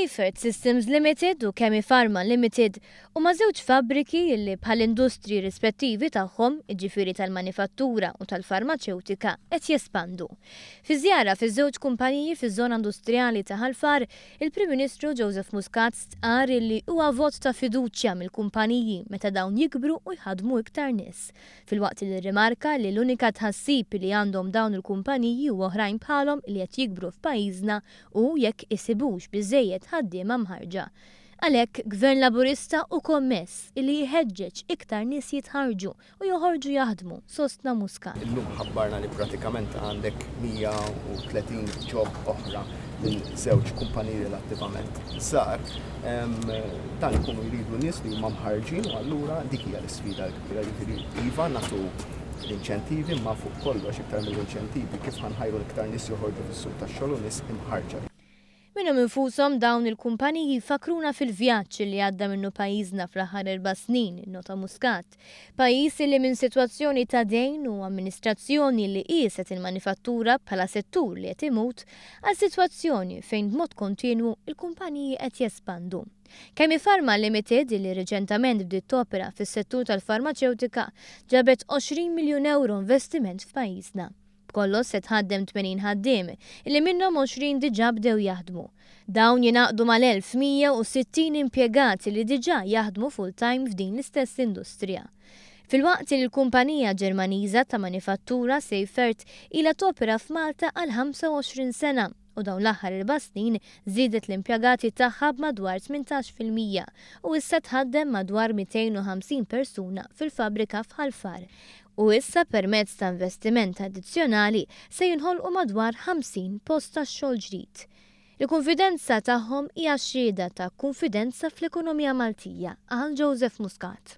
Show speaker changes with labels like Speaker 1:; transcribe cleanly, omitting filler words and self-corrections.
Speaker 1: Safearth Systems Limited u Chemi-Pharma Limited huma żewġ fabbriki li bħall-industriji rispettivi tagħhom, jiġifieri tal-manifattura u tal-farmaċewtika, qed jespandu. Fi żjara fiż-żewġ kumpaniji fiż-żona industrijali ta' Ħal Far, il-Prim Ministru Joseph Muscat stqarr li huwa vot ta' fiduċja mill-kumpaniji meta dawn jikbru u jħaddmu iktar nies. Filwaqt li rrimarka li l-unika tħassib li għandhom dawn il-kumpaniji u oħrajn bħalhom li qed jikbru f'pajjiżna hu jekk isibux biżżejjed ħaddiema mħarrġa. Għalhekk, Gvern Laburista hu kommess li jħeġġeġ iktar nies jitħarrġu u joħorġu jaħdmu, sostna Muscat.
Speaker 2: Illum ħabbarna li pratikament għandek 130 job oħra minn żewġ kumpaniji relattivament żgħar. Dan ikunu jridu nies li huma mħarrġin u allura dik hija l-isfida l-kbira, jiġifieri iva nagħtu l-inċentivi imma fuq kollox iktar mill-inċentivi kif ħa nħajru iktar nies joħorġu fis-suq tax-xogħol u nies imħarrġa.
Speaker 1: Minnhom infushom dawn il-kumpaniji jfakkruna fil-vjaġġ li għadda minnu pajjiżna fl-aħħar erba' snin, innota Muscat. Pajjiż li minn sitwazzjoni ta' dejn u amministrazzjoni li qieset il-manifattura bħala settur li qed imut għal sitwazzjoni fejn b'mod kontinwu il-kumpaniji qed jespandu. Chemi-Pharma Limited li reċentament bdiet topera fis-settur tal-farmaċewtika ġabet 20 miljun euro investiment f'pajjiżna. B'kollox se tħaddem 80 ħaddiem, illi minnhom 20 diġà bdew jaħdmu. Dawn jingħaqdu mal-1160 impjegati li diġà jaħdmu full-time f'din l-istess industrija. Filwaqt li l-kumpanija Ġermaniża ta' manifattura Safearth ilha topera f'Malta għal 25 sena u dawn l-aħħar 4 snin żiedet l-impjegati tagħha b'madwar 18% u issa tħaddem madwar 250 persuna fil-fabbrika f'Ħal Far. U issa permezz ta' investiment addizzjonali se jinħolqu madwar 50 post ta' xogħol ġdid. Il-konfidenza tagħhom hija xhieda ta' konfidenza fl-ekonomija Maltija, qal Joseph Muscat.